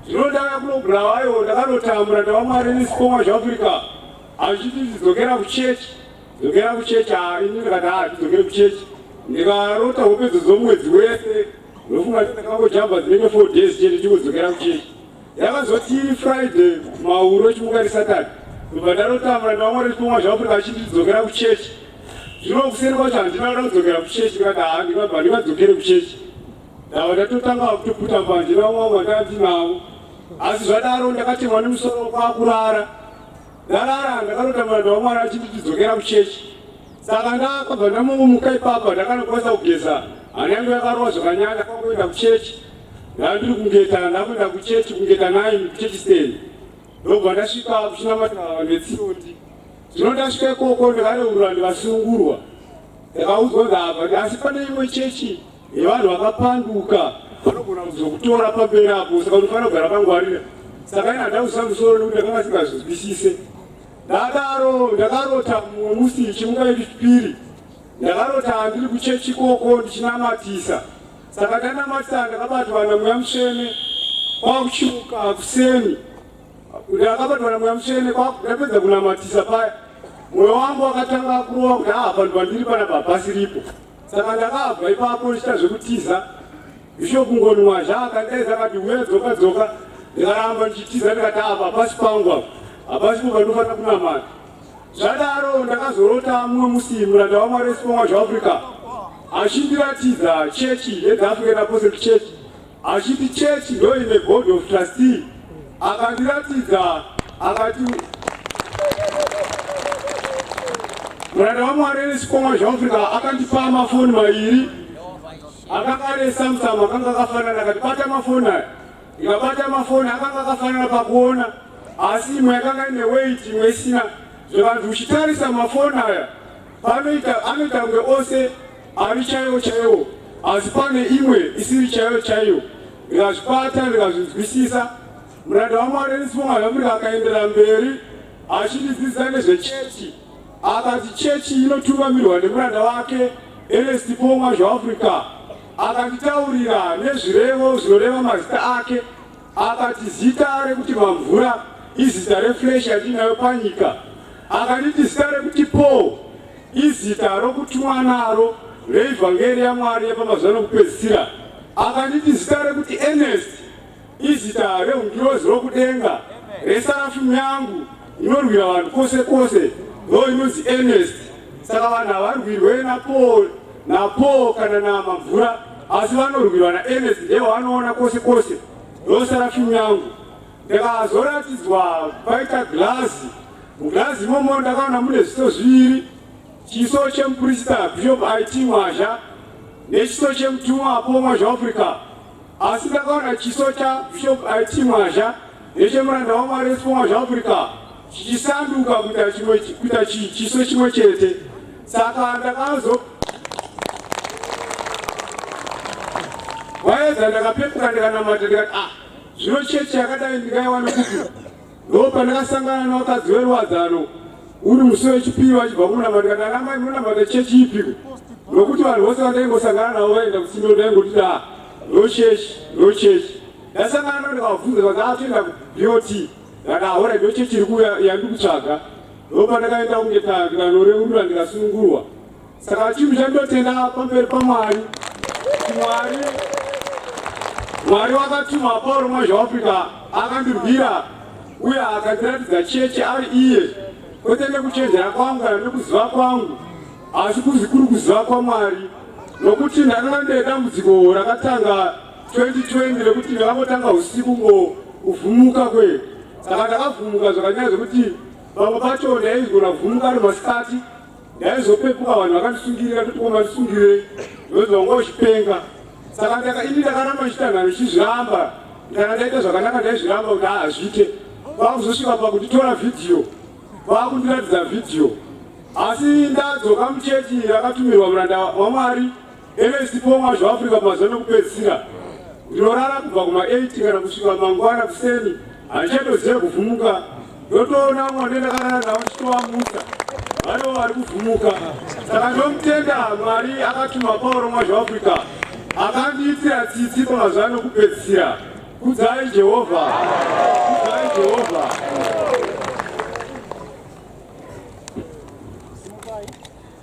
Zvino ndauya kuno Bulawayo ndakanotambura ndava Mwari nesikomwa zveAfrica achiti ndidzokera kuchechi dzokera kuchechi ah, ini ndikati ah ndidzokere kuchechi ndikarota hope dzomwedzi wese ndofunga kuti ndakangojamba dzinenge 4 days chete ndichingodzokera kuchechi yakazoti Friday mauro chimuka riSaturday ndobva ndarotambura ndava Mwari nesikomwa zveAfrica achiti ndidzokera kuchechi zvino kuseni kwacho handina kuda kudzokera kuchechi ndikati ah ndikabva ndingadzokere kuchechi ndava ndatotanga kutoputa mbanje navamwe vandandinavo asi zvadaro ndakatemwa nemusoro kwakurara ndarara ndakanotambura ndavamwari achiti tidzokera kuchechi saka ndakabva ndamumuka ipapa ndakanokwanisa kugeza hana yangu yakarova zvakanyanya kwakuenda kuchechi ndandiri kungeta ndakuenda kuchechi kungeta 9 kuchechi stand ndobva ndasvika kuchinamata netsiyondi zvino ndasvika ikoko ndikareurura ndikasungurwa ndakaudzwa ndabva asi pane imwe chechi yevanhu vakapanduka vanogona kuzokutora pamberi apo saka unofanira kugara pangwarira saka ina handausa musoro nekuti ndakanga singazvizwisise ndadaro ndakarota mumwe musi chimuka yechipiri ndakarota ndiri kuchechi ikoko ndichinamatisa saka ndanamatisa ndakabatwa namweya mutsvene kwakuchimuka kuseni ndakabatwa namweya mutsvene ndapedza kunamatisa paya mwoyo wangu wakatanga kurova kuti haa panhu pandiri panapa hapasiripo saka ndakabva ipapo ndichiita zvekutiza bishop Ngoni Mwazha akandaidza akati uya dzoka dzoka ndikaramba ndichitiza ndikati apa hapasi pangu apa hapasipo pandinofanira kunamata zvadaro ndakazorota mumwe musi muranda wamwari wesipongwa zveafrica achindiratidza chechi yeAfrican Apostolic Church achiti chechi ndo ine board of trustee akandiratidza akati muranda wamwari wesipongwa zveafrica akandipa mafoni mairi akanga ari eSamsung akanga akafanana akati bata mafoni aya ndikabata mafoni akanga akafanana pakuona asi imwe yakanga ine weight imwe isina zvevanhu uchitarisa mafoni aya panoita anoita kunge ose ari chaiwo chaiwo asi pane imwe isiri chaiyo chaiyo ndikazvibata ndikazvinzwisisa muranda wamwari nesiponga zvaafrica akaenderera mberi achindidzidzisa nezvechechi akati chechi inotungamirwa nemuranda wake Ernest Pomwa zvaafrica akanditaurira nezvirevo zvinoreva mazita ake akati zita rekuti Mamvura izita reflesh yandinayo panyika akanditi zita rekuti Paul izita rokutumwa naro reivhangeri yamwari yepamazuva nokupedzisira akanditi zita rekuti Ernest izita reungirozi rokudenga resarafimu yangu inorwira vanhu kwose kwose ndo inonzi Ernest saka vanhu havarwirwe naPaul naPaul kana naMamvura asi vanorwirwa naErnest ndiye wavanoona kwose kwose ndo sarafimu yangu ndakazoratidzwa paita girazi mugirazi imomo ndakaona mune zviso zviviri chiso chemuprista Bishop IT Mwazha nechiso chemutumwa Pomwa zveafrica asi ndakaona chiso chaBishop IT Mwazha nechemuranda wamwari wesipomwa zveafrica chichisanduka kuita chimwe kuita chiso chimwe chete saka ndakazo waedza ndakapepuka ndikanamata ndikati ah zvino chechi yakadai ndingaiwana kupi ndo pandakasangana nevakadzi veruwadzano uri musi wechipiri vachibva kunamata ndikati anamai munonamata chechi ipiko nokuti vanhu vose vandaingosangana navo vaenda kusindo ndaingoti ah ndo chechi ndo chechi ndasangana navo ndikavabvunza vati ah toenda kuBOT ndakati ahora ndo chechi iri kuuya yandiri kutsvaga ndo pandakaenda kunge ndikanoreurura ndikasunungurwa saka chinhu chandotenda pamberi pamwari mwari mwari wakatuma Paul Mwazha weAfrica akandirwira uye akandiratidza chechi ari iye kwete nekuchenjera kwangu kana nekuziva kwangu asi kuzi kuri kuziva kwamwari nokuti ndakanga ndine dambudziko rakatanga 2020 rekuti ndakangotanga usiku ngo kuvhumuka kwe saka ndakavhumuka zvakanyanya zvekuti pamwe pacho ndaizogona kuvhumuka ari masikati ndaizopepuka vanhu vakandisungirira kuti komandisungirei ndonzi wanga uchipenga saka ini ndakaramba ndichitanha ndichizviramba kana ndaita zvakanaka ndaizviramba kuti hazviite kwakuzosvika pakunditora vhidhiyo kwakundiratidza vhidhiyo asi ndadzoka muchechi rakatumirwa muranda wamwari Ernest Pomwa zveafrica mazuva nokupedzisira ndinorara kubva kuma8 kana kusvika mangwana kuseni handichatoziva kuvhumuka ndotoona vamwe ndakarara navo ndichitovamutsa varivo vari kuvhumuka saka ndomutenda mwari akatuma Pauro Mwazha weAfrica akandiitira tsitsi pamazuva nokupedzisira. Kudzai Jehovha, kudzai Jehovha.